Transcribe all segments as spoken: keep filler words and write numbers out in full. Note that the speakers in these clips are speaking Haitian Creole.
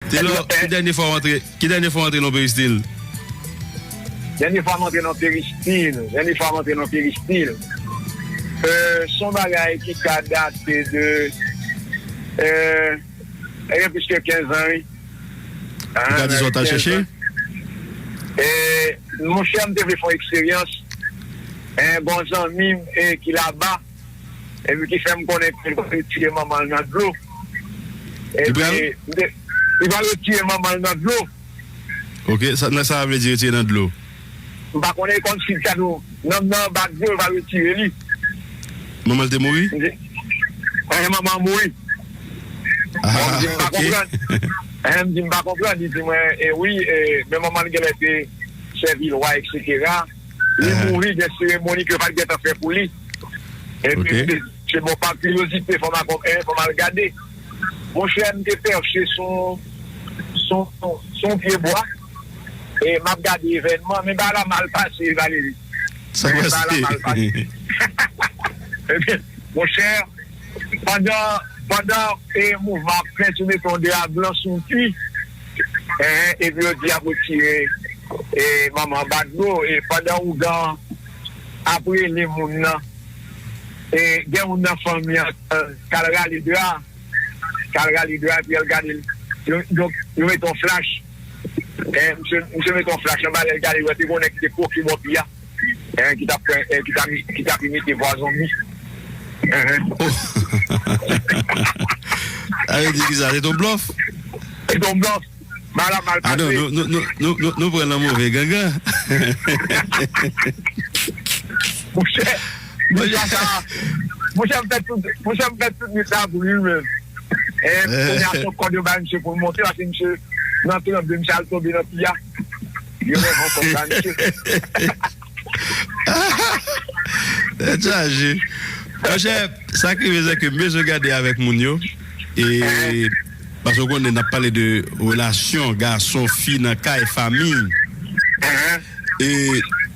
Telò, ki dènye fwa w antre, ki dènye fwa w antre nan peristil? Dènye fwa m antre nan peristil, dènye fwa m antre nan peristil, euh, se yon bagay ki ka date de, euh, e gen plis ke kenz an, wi. Ou ka di sa w t al chèche? E, monchè, m te vle fè yon eksperyans. E, gon zanmi m, e, ki laba, epi ki fè m konnen ke l pral retire manman l nan dlo. Epi, m te, li pral retire manman l nan dlo. Ok, sa, nan sa vle di retire nan dlo? M pa konnen, kòmsi l ta dou, nan, nan anba dlo, l pral retire li. Manman l te mouri? M di, eh, manman mouri. Ah, m di, m pa konprann. Eh, m di, m pa konprann. Li di mwen, eh, wi, eh, men manman l genlè te sèvi lwa, et cetera. Li mouri, gen seremoni ke yo pa t gentan fè pou li. Epi, se, se bon, pa kiryozite, fò m akonp-, eh, fò m al gade. Monchè, m te pèche sou, sou, sou yon pye bwa. E m ap gade evènman, men bagay la mal pase, Valery. Sa pase? Bagay la mal pase. Ebyen, monchè, pandan, pandan, e, mouvman ap fèt, yo mete yon dra blan sou yon pye, e, epi yo di y ap retire, e, manman anba dlo, e pandan ougan ap rele moun nan, e, gen moun nan fanmi an k al rale dra, k al rale dra, epi al gade l. Yo, donk, yo mete yon flach. E, misye, misye mete yon flach anba, lè l gade, wè, te gen yon nèg ki te kwoke bò pye a. E, ki t ap fè, e, ki t ap, ki t ap imite vwa zonbi. Sa vle di ki sa? Se t on blòf? Se t on blòf. Mal a mal pase. Ah non, nou, nou, nou, nou, nou, nou pran nan move gangan. Monchè, monchè, sa, monchè, m fè tout, monchè, m fè tout nwit la pou li menm. E, kounye a, se kòd yo bay misye pou l monte, paske misye nan tranble, misye al tonbe nan pye a. Yo leve yon kòd ba misye. Tèt chaje. Monchè, sa k rive, se ke m bezwen gade avèk moun yo. E, paske w konnen, n ap pale de relasyon gason, fi nan kay, fanmi. E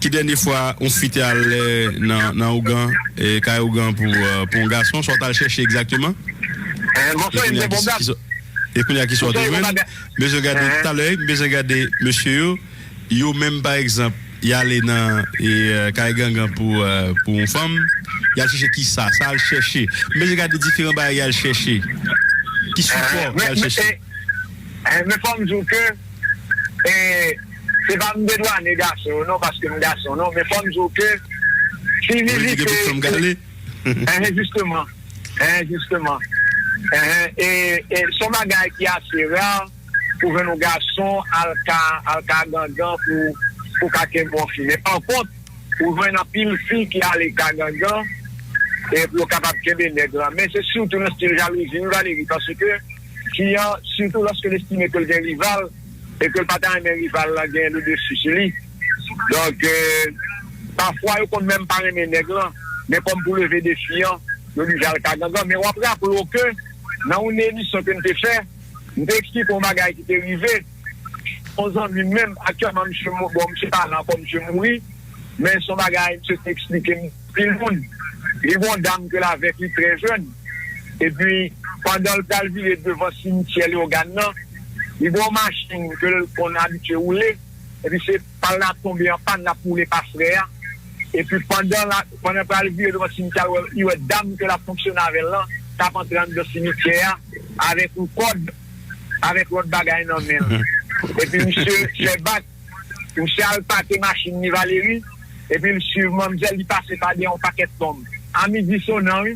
ki dènye fwa yon fi te al, eh, nan, nan ougan, eh, kay ougan pou, eh, pou yon gason, sa w t al chèche egzakteman? E kounye a, ki sa, ki sa, e kounye a, ki sa w te jwenn? M bezwen gade talè, m bezwen gade mesye yo. Yo menm, pa egzanp, y ale nan, e, eh, kay gangan pou, eh, pou yon fanm, y al chèche ki sa, sa al chèche. M bezwen gade diferan bagay y al chèche. Ki sipò y al chèche? E, men fò m di w ke, e, se pa m dedwane gason yo non, paske m gason non, men fò m di w ke si li vizite, e, jisteman, e, jisteman, e, e, e, se yon bagay ki ase ra pou jwenn yon gason al ka, al ka gangan pou, pou ka kenbe yon fi. Men pa kont, ou jwenn anpil fi ki ale ka gangan, e pou yo kapab kenbe nèg lan. Men se sitou nan stil jalouzi, wi, Valery, paske fi an, sitou lòske l estime ke l gen rival, e ke l pa ta renmen rival lan gen le dessus sou li. Donk, e, pafwa, yo konn menm pa renmen nèg lan, men kòm pou leve defi an, yo oblije al ka gangan. Men w ap raple w ke nan yon emisyon ke n te fè, m te eksplike yon bagay ki te rive. Yon zanmi m menm, aktyèlman, misye mo-, bon, misye pa la ankò, misye mouri. Men se yon bagay, misye te eksplike m, anpil moun. Li gen yon dam ke l avèk li trè jèn. Epi, pandan l pral vire devan simityè Leyogàn nan, li gen yon machin ke l konn abitye woule. Epi se pa l la tonbe an pàn, l ap woule pa frè a. Epi pandan la, pandan l pral vire devan simityè a, li wè, li wè dam ke l ap fonksyone avè l lan t ap antre anndan simityè a avèk yon kòd, avèk lòt bagay nan men l. Epi misye fè bak, misye al pake machin li, Valery, epi l swiv manmzèl, li pase pa dèyè yon pakèt nonm. A midi sonan, wi.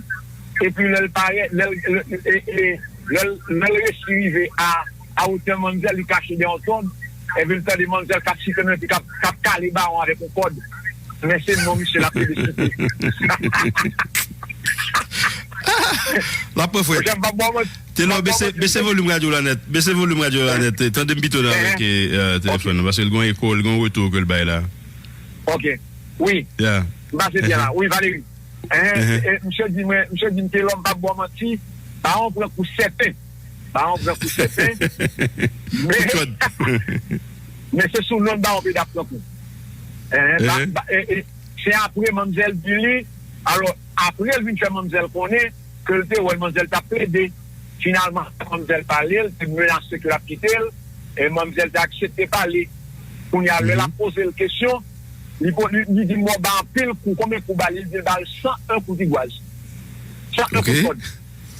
Epi lè l parèt, lè l, lè, e, e, lè l, lè l resi rive a a wotè manmzèl, li kache dèyè yon tonb, epi l tande manmzèl k ap site nan, epi k ap, k ap kale bawon avèk yon kòd. Men se non misye l ap rele site. L ap pran fwèt. Monchè, m p ap ba w manti. Telò, bese, bese volim radyo la nèt. Bese volim radyo la nèt. Tande m pito nan avèk, eh, eh, telefòn nan, paske l gen yon eko, l gen yon retou ke l bay la. Ok. Wi. M pase byen la. Wi, Valery. Eh, eh, misye di mwen, misye di m, Telò, m p ap ba w manti, bawon pran kou sèten. Bawon pran kou sèten. Men, men se sou non bawon pede ap pran kou. Eh, ba, ba, eh, eh, se apre manmzèl di li, alò, apre l vin fè manmzèl konnen ke l te wè l, manmzèl t ap plede. Finalman, manmzèl pale, l te menase ke l ap kite l, e manmzèl te aksepte pale. Kounye a, lè l ap poze l kesyon, li, po- li, li di m, "Mwen ba anpil kou, konbyen kou ba l?" Li di l ba l san en kou digwaz. San en kou kòd.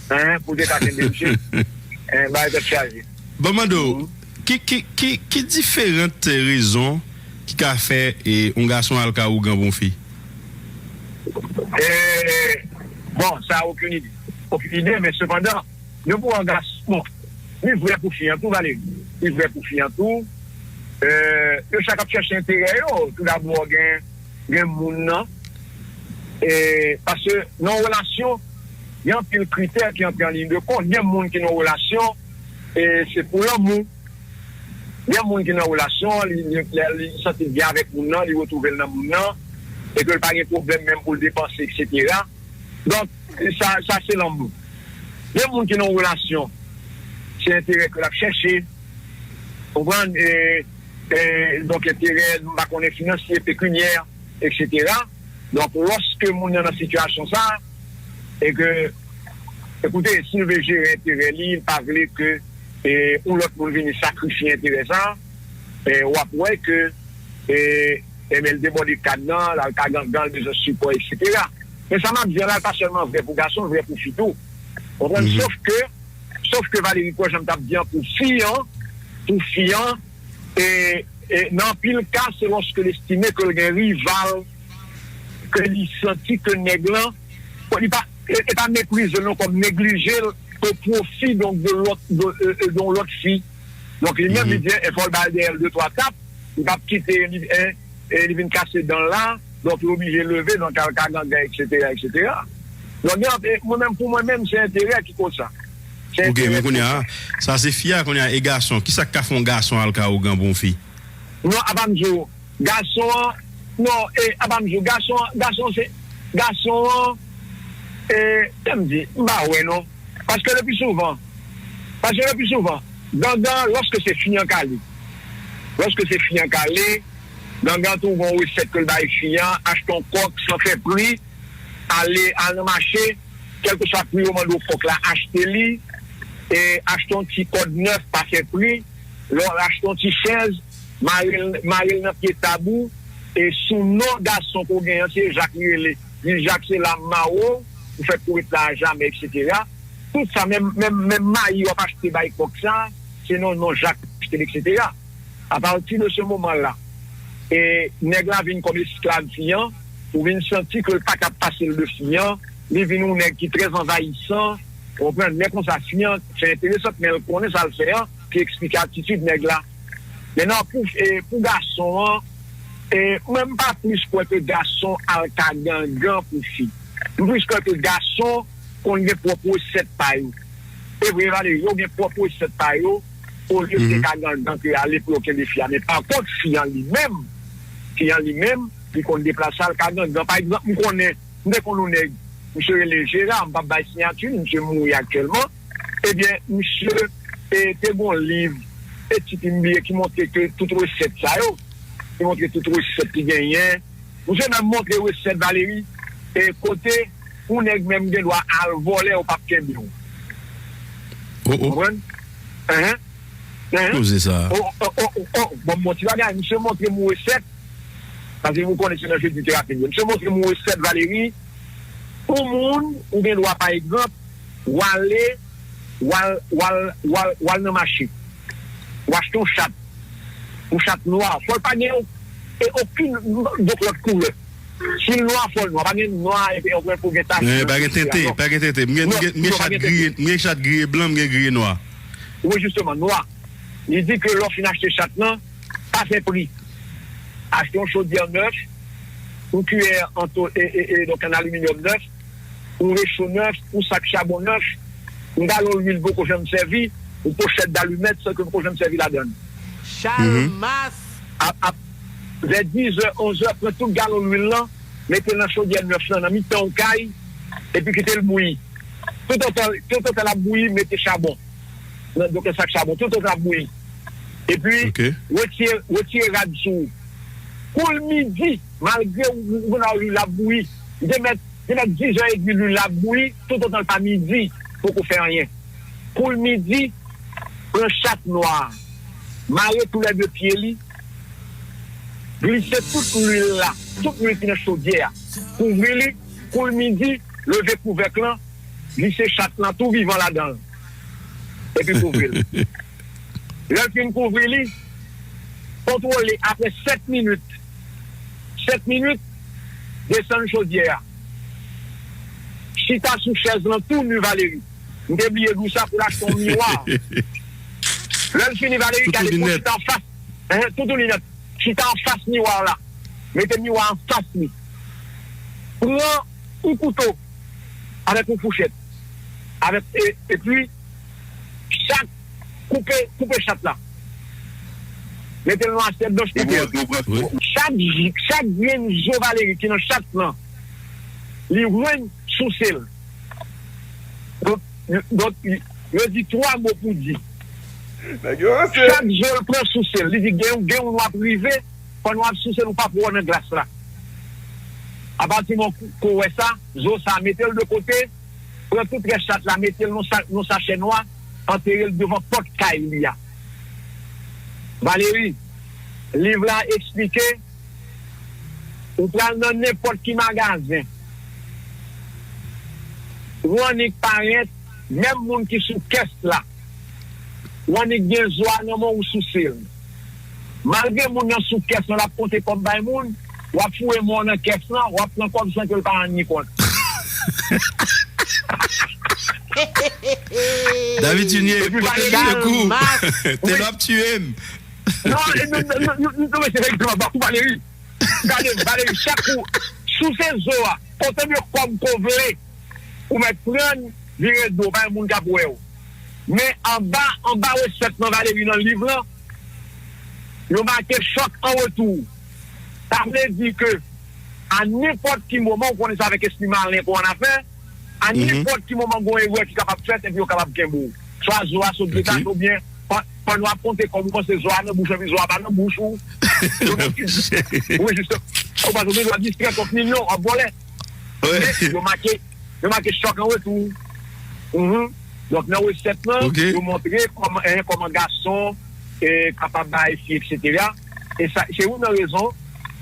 Hein, pou te ka kenbe misye. Hein, bagay tèt chaje. Bon, mande w, ki, ki, ki, ki diferan rezon ki ka fè e, yon gason al ka ougan pou yon fi? Eh, bon, sa okenn ide. Okenn ide, men sepandan, nou pou an gason, bon, li vrè pou fi an tou, Valery. Li vrè pou fi an tou. Eh, yo chak ap chèche enterè yo. Tou dabò, gen, gen moun nan. Eh, paske nan yon relasyon, gen anpil kritè ki antre an liy de kont. Gen moun ki nan yon relasyon, e se pou lanmou. Gen moun ki nan relasyon, li, li, li, li santi l byen avèk moun nan, li retwouve l nan moun nan, e ke l pa gen pwoblèm menm pou l depanse, etsetera. Donk, sa, sa se lanmou. Gen moun ki nan relasyon, se enterè ke l ap chèche, konprann? E, e, donk, enterè, m pa konnen, finansye, pekinyè, etsetera. Donk, lòske moun nan nan sitiyasyon sa, e ke, ekoute, si l vle jere enterè li, li pa vle ke e, yon lòt moun vini sakrifye enterè sa, e, w ap wè ke e, e, men l debòde kad nan, l al ka gangan, l bezwen sipò, etsetera. Men sa m ap di an la, l pa sèlman vrè pou gason, l vrè pou fi tou. Konprann? Sof ke, sof ke Valery kwè, jan m t ap di an, pou fi an, pou fi an, e, e, nan anpil ka, se lòske l estime ke l gen rival, ke li santi ke nèg lan, bon, li pa, e, e pa meprize l non, kòm neglije l o pwofi, donk, de lòt, de, e, e, de yon lòt fi. Donk, li menm, li di, e fò l ba l dèyè l de twa tap, li p ap kite, li, e, e, li vin kase dan l la, donk, li oblije leve, donk, al ka gangan, etsetera, etsetera. Donk, gen anpe-, mwen menm, pou mwen menm, se enterè ki koz sa. Se enterè. Ok, men kounye a, sa se fi a, kounye a, e gason, kisa k ka fè yon gason al ka ougan pou yon fi? Non, apa m di w, gason an, non, e, apa m di w, gason an, gason se, gason an, e, sa m di, m pa wè non. Paske le pli souvan, paske le pli souvan, gangan, lòske se fi an k ale, lòske se fi an k ale, gangan twouve yon resèt ke l bay fi an, achte yon kòk san fè pri, ale, al nan mache, kèlkeswa pri yo mande w kòk la, achte li, e achte yon ti kòd nèf, pa fè pri, lè w achte yon ti chèz, mare l, mare l nan pye tab ou, e sou non gason ke w gen an, se Jak li rele. Di Jak se la m mare w, pou fè kouwèt la a jamè, etsetera. Tout sa, menm, menm, menm mayi w ap achte bay kòk sa, se nan non Jak achte l, etsetera. Apati de se moman la, e nèg la vin kòm esklav fi an, ou vin santi ke l pa kab pase l de fi an, li vin yon nèg ki trè anvayisan, ou konprann, lè konsa fi an, se enteresan, men l konnen sa l fè an, ki eksplike atitid nèg la. Mentnan, pou, e, pou gason an, e, mwen, m pa plis kwè ke gason al ka gangan pou fi. M plis kwè ke gason konn gen pwòp resèt pa yo. E vre, Valery, yo gen pwòp resèt pa yo, olye de ka gangan ke ale pou yo kenbe fi a. Men pa kont, fi an li menm, fi an li menm, li konn deplase al ka gangan. Pa egzanp, m konnen, m te konn yon nèg, misye rele Jera, m p ap bay siyati, misye mouri aktyèlman. Ebyen, misye, e, te gen yon liv, e tit li m bliye, ki montre ke tout resèt sa yo, ki montre tout resèt ki genyen. Misye menm montre resèt, Valery, e kote yon nèg menm gen dwa al vòlè, ou p ap kenbe w. Oh, oh. Konprann? Enhen. Enhen. Koze sa. Oh, oh, oh, oh, oh. Bon, m bon ti bagay, misye montre m yon resèt. Paske ou konnen se nan jedi terapi m ye. Misye montre m yon resèt, Valery. Pou moun, ou gen dwa, pa egzanp, w ale, w al, w al, w al, w al nan mache. W achte yon chat. Yon chat nwa. Fò l pa gen e okenn dòt lòt koulè. Si l nwa, fò l nwa. Pa gen nwa, epi, epi pou gen tach. Eh, pa gen tenten, pa gen tenten. M gen, m gen, m gen chat griye, m gen chat griye blan, m gen griye nwa. Wi, jisteman, nwa. Li di ke lè w fin achte chat lan, pa fè pri. Achte yon chodyè nèf, yon kiyè an to-, e, e, e, donk, an aliminyòm nèf, yon recho nèf, yon sak chabon nèf, yon galon lwil poko janm sèvi, yon pochèt dalimèt san ke poko janm sèvi ladan l. Chalmas. Ap, ap, vè diz è, onz è, pran tout galon lwil lan, mete l nan chodyè nèf lan, nan mitan yon kay, epi kite l bouyi. Toutotan, toutotan l ap bouyi, mete chabon. Nan, donk, sak chabon, toutotan l ap bouyi. Epi, retire, retire rad sou ou. Kou l midi, malgre ou, ou, ou, lwil la ap bouyi, li te mèt, li te mèt diz è edmi lwil la ap bouyi, toutotan l pa midi, poko fè anyen. Kou l midi, pran chat nwa a, mare toulède pye li, glise tout lwil la, tout lwil ki nan chodyè a, kouvri li. Kou l midi, leve kouvèk lan, glise chat lan tou vivan ladan l, epi kouvri l. Lè l fin kouvri li, kontwole apre sèt minit. Sèt minit, desann chodyè a. Chita sou chèz lan tou ni Valery. M te bliye di w sa pou l achte yon miwa. Lè l fini, Valery, gade pou chita anfas. Enhen, toutou linèt. Chita anfas miwa la. Mete miwa anfas li. Pran yon kouto avèk yon fouchèt. Avèk, e, epi, chak, koupe, koupe chat la. Mete l nan asyèt blanch pou bwè. Chak, chak grenn zo Valery ki nan chat lan, li jwenn souse l. Donk, donk, yo di twa mo pou di. Chak zo l pran souse l. Li di gen, gen yon w ap rive, pandan w ap souse l, ou p ap wè w nan glas la. Apatimoman ke w wè sa, zo sa, mete l de kote, pran tout rès chat la, mete l nan sa-, nan sachè nwa, antere l devan pòt kay li a. Valery, liv la eksplike, ou pral nan nenpòt ki magazen. Ou annik parèt, menm moun ki sou kès la. Ou annik gen zo a nan men w, ou souse l. Malgre moun nan sou kès lan, l ap konte kòb bay moun, w ap foure men w nan kès lan, w ap pran kòb san ke l pa rann li kont. David Junior, pote m sekou. Telò ap tiye m. Non, e, nou, nou, nou, nou, nou mete egzanp anba pou Valery. Gade, Valery, chak kou, souse zo a, konte m yo kòb ke w vle, ou mèt pran l, vire do, pa gen moun k ap wè w. Men anba, anba resèt nan Valery nan liv lan, yo make chòk an retou. Sa vle di ke a nenpòt ki moman, ou konnen sa avèk espri malen pou annafè, a nenpòt ki moman, gon erè ki kapab fèt epi yo kapab kenbe w. Swa zo a sot detache oubyen, pandan w ap konte kòb ou panse zo a nan bouch ou epi zo a pa nan bouch ou. Wi, jistèman. Ou panse ou gen dwa distrè kont milyon, w ap vòlè. Men yo make, yo make chòk an retou. Mhm. Donk, nan resèt lan, yo montre kòman, en, kòman gason e, kapab bay fi, etsetera. E sa, se youn nan rezon,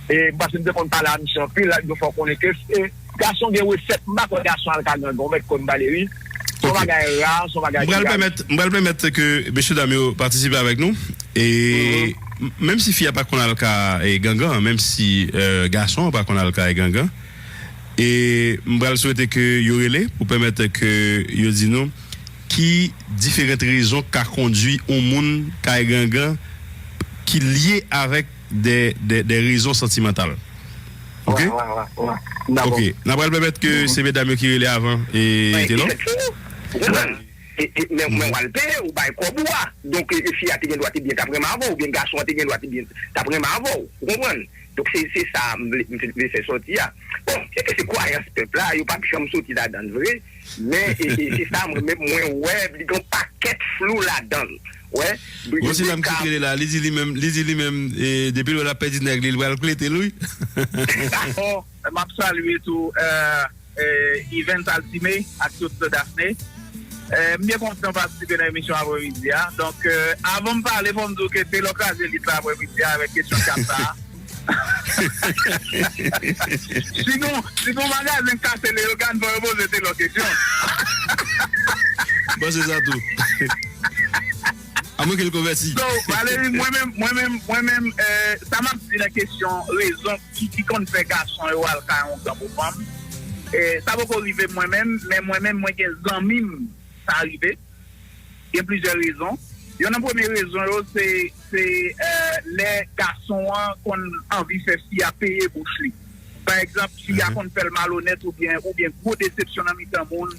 e, m panse m te konn pale a misye anpil, la, yo fè w konnen ke, e, gason gen resèt, m pa kwè gason al ka gangan, ou mèt kwè m pale wi. Se yon bagay ra, se yon bagay ki ra. M pral pèmèt, m pral pèmèt ke mesye dam yo patisipe avèk nou. E, m- menm si fi a pa konn al ka e, gangan, menm si e, gason an pa konn al ka e, gangan, e m pral swete ke yo rele pou pèmèt ke yo di nou ki diferan rezon k ka kondui yon moun kay gangan ki lye avèk de, de, de rezon santimantal. Ok? Ok. N ap pral pèmèt ke se medam yo ki rele avan e Telò. E, e, men, men w al peye, ou bay kòb ou a. Donk, e, e fi a te gen dwa te byen t ap renmen avè w, oubyen gason an te gen dwa te byen t ap renmen avè w. Ou konprann? Donk, se, se sa m vle, m vle fè sòti a. Bon, se ke se kwayans pèp la, yo p ap janm soti ladan l vre, men e, e, se sa mwen menm mwen wè, li gen yon pakèt flou ladan l. Wè. Gon ti dam ki rele la, li di li menm, li di li menm, e, depi l wè l ap pèdi nèg li, li pral klete l wi. Dakò, m ap salye tou. E, Evens Altime ak tout Daphné. E, m byen kontan patisipe nan emisyon apremidi a. Donk, e, avan m pale, fò m di w ke Telò kraze lit la apremidi a avèk kesyon chat sa a. Si gon, si gon magazen k kase Leyogàn, fò yo poze Telò kesyon. M panse sa tou. Amwen ke l konvèti. So, Valery, mwen menm, mwen menm, mwen menm, e, sa m ap di nan kesyon rezon ki, ki konn fè gason yo al kay yon granmofanm. E, sa poko rive m mwen menm, men mwen menm, mwen gen zanmi m, sa rive. Gen plizyè rezon. Yonn nan premye rezon yo, se, se, e, lè gason an konn anvi fè fi a peye bouch li. Pa egzanp, fi a konn fè l malonèt oubyen, oubyen gwo desepsyon nan mitan moun.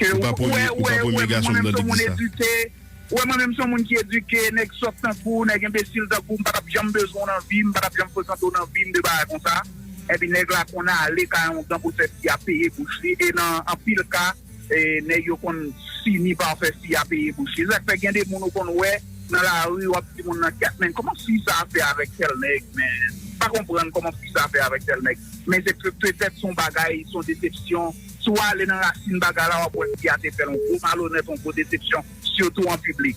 Ke ou, ou wè, ou wè, ou wè, mwen menm se yon moun edike, Ou wè, mwen menm se yon moun ki edike, nèg sòt tankou w, nèg enbesil tankou w, m pa t ap janm bezwen w nan vi m, m pa t ap janm frekante w nan vi m, de bagay konsa. Epi nèg la konn ale kay yon granmoun pou l fè fi a peye bouch li, e nan anpil ka, e, nèg yo konn fini pa fè fi a peye bouch li. Se sa k fè gen de moun ou konn wè, nan lari, w ap di moun nan, "Kèt, men, kòman fi sa a fè avèk tèl nèg, men? M pa konprann kòman fi sa a fè avèk tèl nèg." Men se pe-, petèt se yon bagay, se yon desepsyon. Si w ale nan rasin bagay la, w ap wè fi a te fè l yon gwo malonèt, yon gwo desepsyon, sitou an piblik.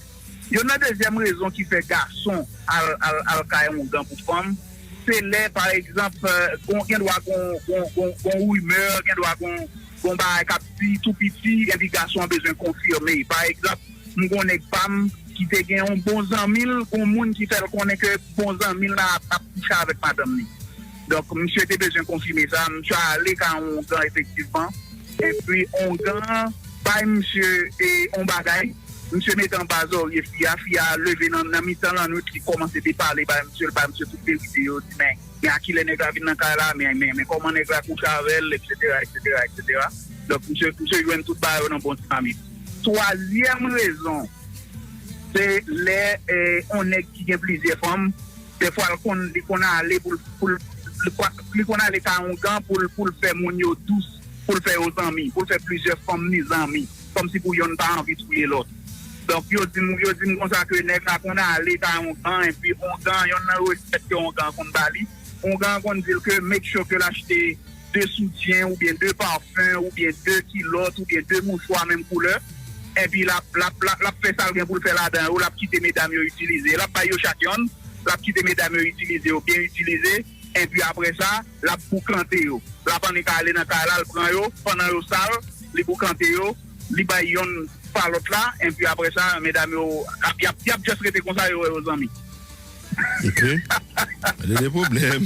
Youn nan dezyèm rezon ki fè gason al, al, al kay ongan pou fanm, se lè, pa egzanp, eh, gon, gen dwa gon, gon, gon, gon rimè, gen dwa gon, gon bagay k ap di tou piti, epi gason an bezwen konfime. Pa egzanp, m gon nèg pa m ki te gen yon bon zanmi l, gon moun ki fè l konnen ke bon zanmi l la ap, ap kouche avèk madanm li. Donk, misye te bezwen konfime sa, misye ale kay ongan efektivman. Epi ongan bay misye, e, yon bagay, misye mete anba zòrye fi a, fi a leve nan, nan mitan lannwit, li kòmanse depale bay misye, li bay misye tout verite yo, di, "Men, men a kilè nèg la vin nan kay la, men, men, men kòman nèg la kouche avè l, etsetera, etsetera, etsetera." Donk, misye, misye jwenn tout bagay yo nan bon ti mamit. Twazyèm rezon, se lè, eh, yon nèg ki gen plizyè fanm, dèfwa, l konn, li konn ale pou l, pou l, li kwa-, li konn ale kay ongan pou l, pou l fè moun yo dous, pou l fè yo zanmi, pou l fè plizyè fanm ni zanmi, kòmsi pou yonn pa anvi touye lòt. Donk, yo di m, yo di m konsa ke nèg la konn ale kay ongan, epi ongan, yonn nan resèt ke ongan konn ba li, ongan konn di l ke make sure ke l achte de soutyen oubyen de pafen oubyen de kilòt oubyen de mouchwa menm koulè. Epi l ap, l ap, l ap, l ap fè sa l gen pou l fè ladan yo, l ap kite medam yo itilize. L ap bay yo chak yonn, l ap kite medam yo itilize yo, byen itilize. Epi apre sa, l ap boukante yo. L ap annik ale nan kay la, l pran yo, pandan yo sal, li boukante yo, li bay yonn pa lòt la, epi apre sa, medam yo, ap, y ap, y ap just rete konsa, yo wè yo zanmi. Ok. Gade de pwoblèm.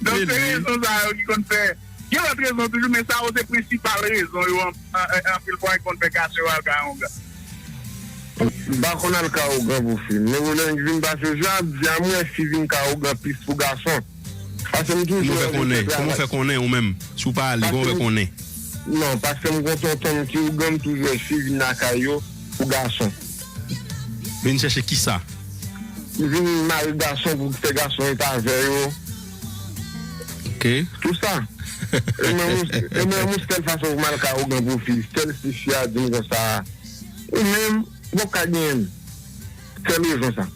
Donk, donk, se rezon sa yo ki konn fè. Gen lòt rezon toujou, men sa yo se prensipal rezon yo an, an, an, anpil fwa ki konn fè gason yo al kay ongan. M pa konn al kay ongan pou fi. Men moun ki vin pase jodi a, m wè fi vin kay ongan plis pou gason. Paske m toujou wè misye travay. Kòman w fè konnen, kòman w fè konnen ou menm? Si w pa ale, kòman w fè konnen? Non, paske m gon tonton m ki ougan, m toujou wè fi vin lakay yo pou gason. Vin chèche kisa? Vin mare gason pou fè gason rete avè yo. Ok. Tout sa. E mwen, e mwen, yon sèl fason pou m al kay ougan pou fi, sèl si fi a di m konsa, ou menm, w p ap ka genyen l. Sèl rezon sa.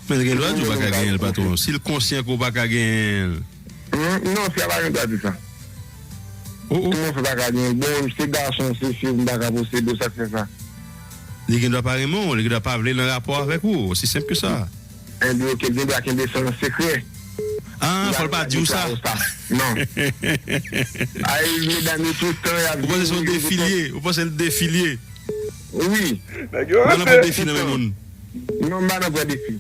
Men l gen dwa di w pa ka genyen l, patwon. Si l konsyan ke w pa ka genyen l. Hmm, non, fi a pa gen dwa di sa. Oh, oh. Kòman fi pa ka genyen l? Bon, se gason, se fi, m pa ka posede w, sa k fè sa? Li gen dwa pa renmen w, li gen dwa pa vle nan rapò avèk ou, osi senp ke sa. Enben, ok, l gen dwa kenbe sa nan sekrè. Ah, fò l pa di w sa. Non. Ay, medam yo tout tan, y ap... Ou panse se yon defi l ye? Ou panse l defi l ye? Wi. Nèg yo ranse. Ou pa nan pran defi nan men moun. Non, m pa nan pran defi.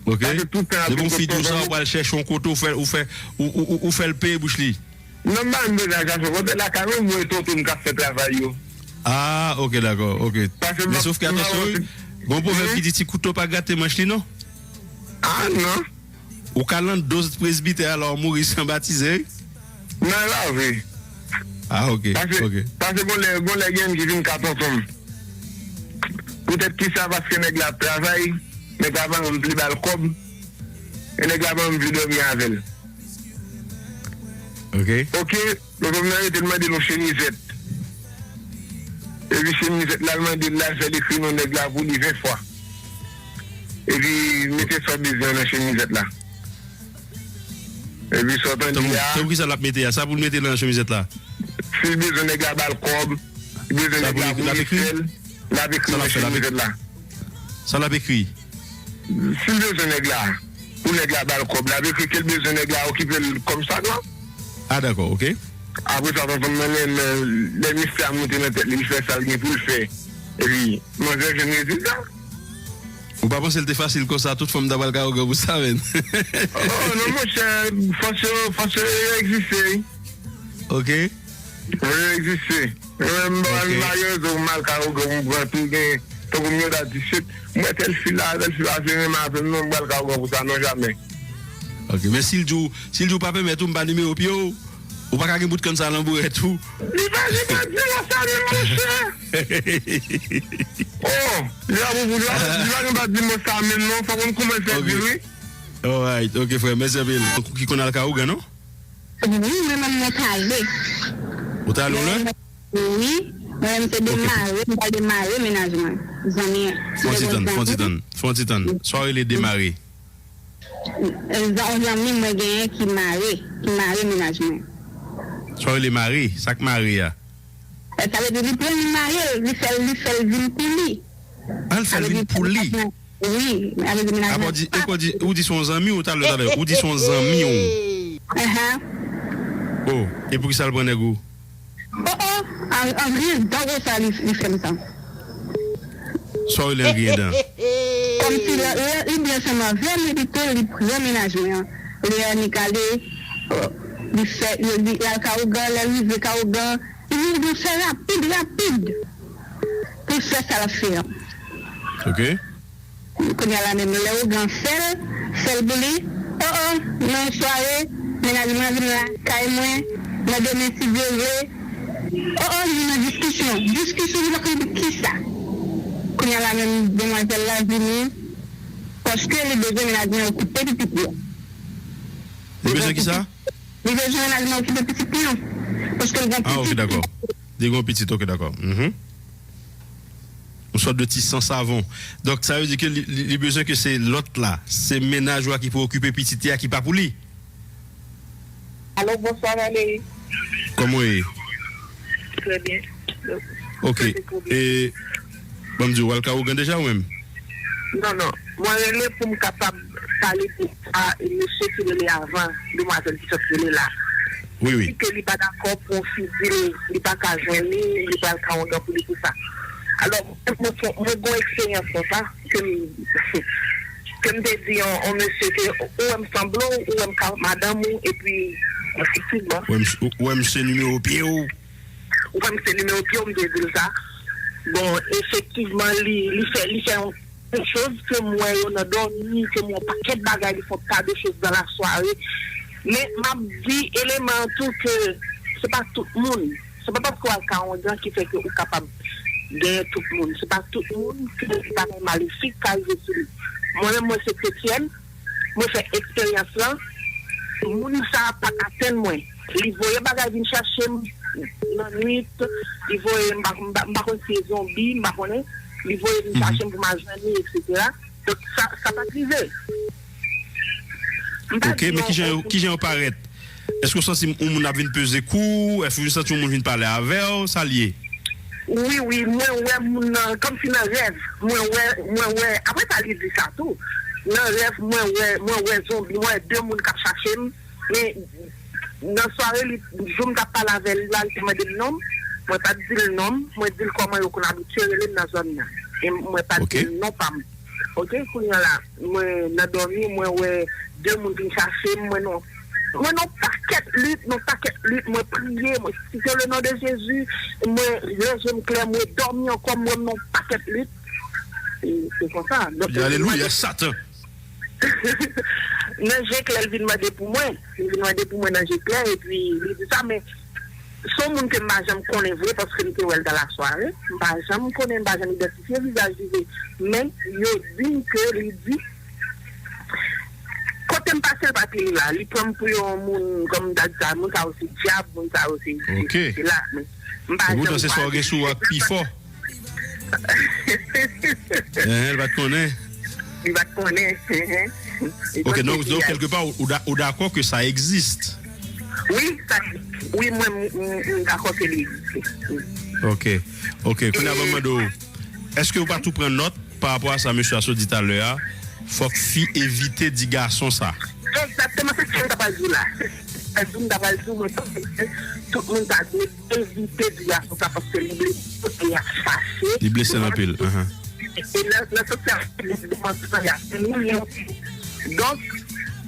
Ok. Paske tout tan ap vin dokto. Depi yon fi di w sa, ou pral chèche yon kote, ou fè, ou fè, ou, ou, ou, ou fè l peye bouch li. Non, m pa menm bezwen gason. Kote lakay mwen, mwen tonton m k ap fè travay yo. Ah, ok, dakò, ok. Men sof ke, atansyon, wi, gon pwovèb ki di ti kouto pa gate manch li, non? Ah, non. Ou ka lan doz presbitè a, lè w mouri san batize, wi. Nan lavi. Ah, ok, ok. Paske, paske gon lè, gon lè gen ki vin ka tonton m. Poutèt kisa? Paske nèg la ap travay, nèg la pa janm vle ba l kòb, e nèg la pa janm vle dòmi avè l. Ok. Ok, tonton m nan rete, l mande l yon chemizèt. Epi chemizèt la, l mande l, l al fè l ekri non nèg la pou li ven fwa. Epi mete sa w bezwen nan chemizèt la. Epi sa w tande a. Tankou, tankou kisa l ap mete a? Sa pou l mete nan chemizèt la? Si l bezwen nèg la ba l kòb, li bezwen nèg la voye fè l, l ap ekri nan chemizèt la. Sa l ap ekri? Si l bezwen nèg la, pou nèg la ba l kòb, l ap ekri ke l bezwen nèg la okipe l kòm sa dwa. Ah, dakò, ok. Apre sa, tonton m nan, lè, lè, lè mesye a monte nan tèt li, li fè sa l gen pou l fè. Epi, manzè jwenn rezilta. Ou pa panse l te fasil konsa, tout fanm ta pral kay ougan pou sa, menm? Oh, non, monchè, fòs yo, fòs yo egziste, wi. Ok. Wi, yo egziste. Mwen menm, m pa gen rezon pou m al kay ougan pou m pran tou gen, tankou m gen dat di, "Shit, m wè tèl fi la, tèl fi la, se renmen avè m, non, m pral kay ougan pou sa, non, jamè." Ok, men si l di w, si l di w pa pèmèt ou, m pa nimewo pye w, ou pa ka gen bout kann sa nan bourèt ou. Li pa, li pa di mwen sa menm, monchè. Oh, li pa pou, li pa, li pa gen dwa di mwen sa menm non, fòk mwen koumanse fè di l, wi. Alright, ok, frè, mèsi anpil. Ou ki konn al kay ougan, non? Wi, mwen menm mwen t ale. Ou t ale yon lè? Wi. Mwen menm se demare, m pral demare menaj mwen. Zanmi an. Fè yon ti tann, fè yon ti tann, fè yon ti tann. Sa w rele demare? Yon zanmi mwen genyen ki mare, ki mare menaj mwen. Sa w rele mare? Sa k mare a? Sa vle di li pran li mare l, li fè l, li fè l vin pou li. An l fè l vin pou li? Wi, avèk menaj mwen. Apa w di, e kwa w di, ou di se yon zanmi w talè, talè, ou di se yon zanmi w. Ahan. Oh, e poukisa l pran nèg ou? Oh, oh, an, an griyen dan konsa li, li fè m sa. Sa w rele an griyen dan? Kòmsi lè, lè li byen ansanm avè m, epi tou li pran menaj mwen an. Lè Annik ale, oh, li fè, li, li al ka ougan, lè l rive ka ougan, li vin fè rapid, rapid. Pou l fè sa l ap fè an. Ok. Kounye a la menm lè ougan fè l, fè l pou li. Oh, oh, nan yon sware, menaj mwen vin lakay mwen, nan demen si Dye vle. Oh, oh, li nan diskisyon. Diskisyon, li pa konn pou kisa. Kounye a la menm demwazèl la vini, paske li bezwen menaj mwen okipe pitit li. Li bezwen kisa? Li bezwen menaj mwen okipe pitit li an. Paske l gen pitit. Ah, ok, dakò. Li gen yon pitit, ok, dakò. Mhm. Yon sòt de ti san savon. Donk, sa vle di ke li, li, li bezwen ke se lòt la, se menaj ou a ki pou okipe pitit li a ki pa pou li. Alo, bonswa, Valérie. Kòman w ye? Trè byen. Ok. E, ban m di w, w al ka ougan deja ou menm? Non, non. Mwen rele pou m kapab pale de sa, e, mesye ki rele avan, demwazèl ki sot rele la. Wi, wi. Li di ke li pa dakò pou yon fi di l, li pa ka jwenn li, li pral ka yon dan pou li pou sa. Alò, mwen, mwen, mwen gen yon eksperyans konsa, ke m, ke m te di yon, yon mesye ke ou wè m sanble w, ou wè m ka madanm ou, epi, efektivman. Ou wè m, ou wè m se nimewo pye w. Ou wè m se nimewo pye w, m te di l sa. Bon, efektivman, li, li fè, li fè yon, yon choz ke m wè yo nan dòmi, ke m wè yon pakèt bagay, li fè yon ta de choz dans la soirée. Men, m ap di eleman an tou ke se pa tout moun. Se pa paske w al ka yon dan ki fè ke ou kapab genyen tout moun. Se pa tout moun ke bagay malefik ka rive sou li. Mwen menm, mwen se kretyèn, mwen fè eksperyans lan, moun sa a pa t atenn mwen. Li voye bagay vin chache m nan nwit, li voye, m pa, m pa, m pa konn si se zonbi, m pa konnen, li voye vin chache m pou m al jwenn li, etsetera. Donk, sa, sa pa t rive. M pa di yon, yon moun. Ok, men kijan yo, kijan yo parèt? Èske w santi yon moun ap vin peze kou w? Èske w vin santi yon moun vin pale avè w? Sa l ye? Wi, wi, mwen wè moun nan, kòmsi nan rèv, mwen wè, mwen wè, apre sa li di sa tou, nan rèv, mwen wè, mwen wè zonbi, mwen wè de moun k ap chache m, men nan sware, li, jou m t ap pale avè l la, li te mande m non m, mwen pa t di l non m, mwen di l kòman yo konn abitye rele m nan zòn nan, e mwen pa t di l non pa m. Ok, kounye a la, mwen nan dòmi, mwen wè de moun vin chache m, mwen non. Mwen nan pakèt lit, nan pakèt lit, mwen priye, mwen site le non de Jezi, mwen lè je m klè, mwen dòmi ankò, mwen nan pakèt lit. E se konsa. Donk, alelouya, Satan. Nan je klè, l vin mande pou mwen. Li vin mande pou mwen nan je klè, epi li di sa, men se yon moun ke m pa janm konnen vre, paske m te wè l dan la sware. M pa janm konnen, m pa janm idantifye vizaj li vre. Men, yo di m ke li di, kote m pase, l pa te la. Li pran m pou yon moun, kòm m ta di sa, moun sa yo se dyab, moun sa yo se, se, se la. Men, m pa janm kwè. Epoutan, se sa w gen sou ou a k pi fò. Enhen, l pa t konnen. Li pa t konnen. Enhen. Ok, donk, donk, kèlkepa, ou, ou da-, ou dakò ke sa egziste? Wi, sa, wi, mwen, m, m, m dakò ke li egziste. Wi. Ok. Ok, kounye a ban m mande w, èske ou pa tou pran nòt pa rapò a sa mesye a sot di talè a? Fòk fi evite di gason sa. Egzakteman, se sa m ta pral di w la. Se sa m ta pral di w, mwen panse ke tout moun ta dwe evite di gason sa, paske li blese, e y ap fache. Li blese l anpil, ahan. E nan, nan sans sa, li depann sa, y ap mouri anpil. Donk,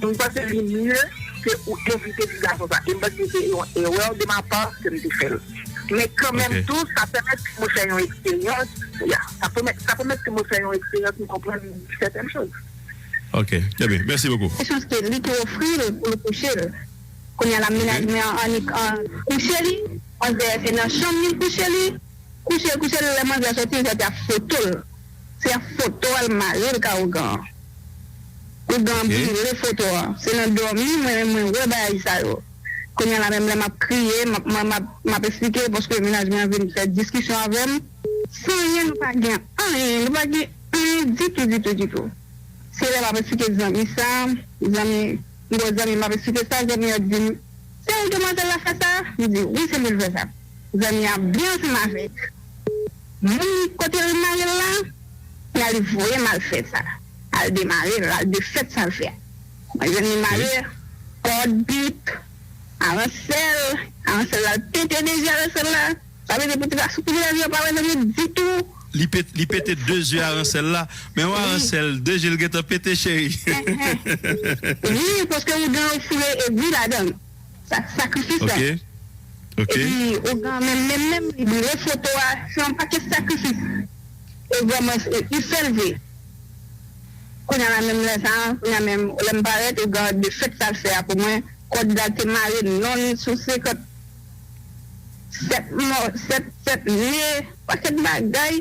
m panse li mye ke ou evite di gason sa. E m panse se yon erè de ma pa ke m te fè l. Men kanmenm tou, sa pèmèt ke mwen fè yon eksperyans. Ya, sa pèmèt, sa pèmèt ke mwen fè yon eksperyans, m konprann sètèn choz. Ok, trè byen. Mèsi bokou. Chans ke li te ofri l pou l kouche l. Kounye a la, menaj mwen an, annik an kouche li. Manzè se nan chanm li kouche li. Kouche l, kouche l, lè manzè soti, misye te ap foto l. Se ap foto a l mare l ka ougan an. Ougan an brile foto a. Se nan dòmi, mwen menm, mwen wè bagay sa yo. Kounye a la menm lè m ap kriye, m ap, mwen, m ap, m ap eksplike paske mennaj mwen an vin fè diskisyon avè m. San anyen, nou pa gen anyen, nou pa gen anyen ditou, ditou, ditou. Se lè m ap eksplike zanmi sa, zanmi, m gen yon zanmi m ap eksplike sa, zanmi an di m, "Se ou demwazèl la fè sa?" M di, "Wi, se mwen l fè sa." Zanmi an ap byen ansanm avèk moun kote l mare l la, kounye a li voye m al fè sa. Al demare l, al defèt sa l fè a. Mwen jwenn li mare, kòd, bit, aransèl, aransèl la, l pete de je aransèl la. Sa vle di pou ti gason, pou ti gason pa wè zanmi ditou. Li pet, li pete de je aransèl la. Men yon aransèl, de je l gentan pete, cheri. Wi, paske ougan yo foure egwi ladan l. Sa, sakrifis la. Ok. Ok. Epi, ougan menm, menm, menm, li boule foto a, se yon pakèt sakrifis. Ougan mwen, li fè l vre. Kounye a la menm lè sa, kounye a menm, lè m parèt, ougan defèt sa l fè a pou mwen. Kòd la te mare nonn sou senkant sèt mò, sèt, sèt ne, pakèt bagay.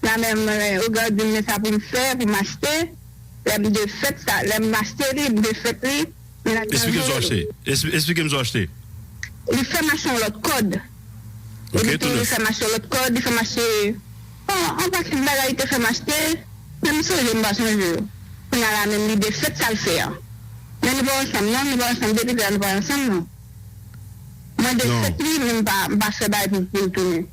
La menm, eh, ougan di m men sa pou m fè, pou m achte. Lè m defèt sa, lè m achte li, m defèt li. Men la li Eksplike m sa w achte. Eksplike m sa w achte. Li fè m achte yon lòt kòd. Ok, epi tou li fè m achte yon lòt kòd, li fè m achte yon, yon pakèt bagay li te fè m achte. Men m sonje, m pa sonje yo. Kounye a la menm li defèt sa l fè a. Men nou pa ansanm non, nou pa ansanm depi lè a nou pa ansanm non. Mwen defèt li, men m pa, m pa fè bagay pou, pou l tounen.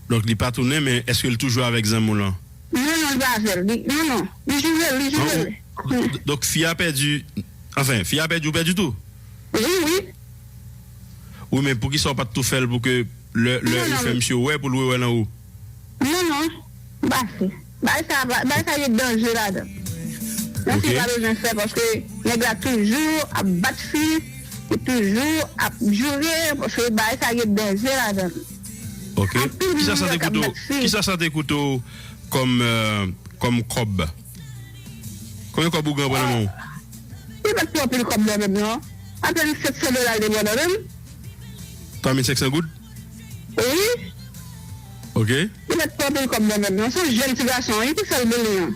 Donk, li pa tounen, men èske l toujou avèk zanmi w lan? Non, non, li pa avè l. Li, non, non. Li joure l, li joure l. Donk, fi a pèdi, anfen, fi a pèdi ou pèdi tou? Wi, wi. Wi, men poukisa w pa t tou fè l pou ke lè, lè ou fè misye wè pou l wè nan ou? Non, non. M pa fè. Bagay sa, bagay sa gen danje ladan. Yon fi pa bezwen fè paske nèg la toujou ap bat fi, li toujou ap joure, paske bagay sa gen danje ladan. Ok. Kisa sa te koute w, kisa sa te koute w kòm, euh, kòm kòb? Konbyen kòb ougan pran nan men w? Li pa t pran anpil kòb nan men m non. Apèn sèt san dola l te pran nan men m. Twa mil senk san goud? Wi. Ok. Li pa t pran anpil kòb nan men m non. Se yon jèn ti gason, wi, ki fè l pou li an.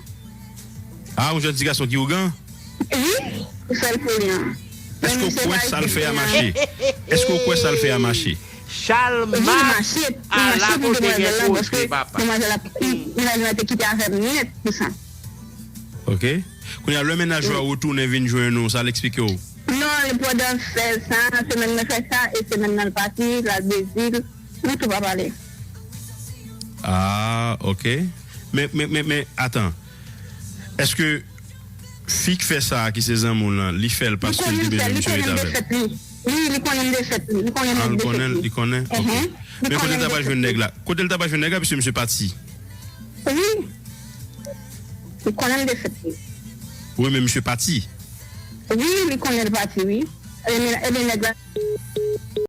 Ah, yon jèn ti gason ki ougan? Wi, ki fè l pou li an. Èske w kwè sa l fè a mache? Èske w kwè sa l fè a mache? Chalmas, ala kote gen kote, papa. Demwazèl la, mennaj la te kite avè m nèt pou sa. Ok. Kounye a, lè mennaj ou a retounen vin jwenn ou, sa l eksplike w? Non, li pandan fè sa, semèn nan fè sa, e semèn nan l pati, l al Brezil, nou tou pa pale. Ah, ok. Men, men, men, men, atan. Èske fi k fè sa a, ki se zanmi w lan, li fè l paske l te bezwen misye rete avè l? Wi, li konnen m defèt li. Li konnen m defèt li. Ah, li konnen, li konnen? Ok. Men kote l ta pral jwenn nèg la? Kote l ta pral jwenn nèg la, piske misye pati? Wi. Li konnen m defèt li. Wi, men misye pati. Wi, li konnen l pati, wi. Ebyen, ebyen, nèg la.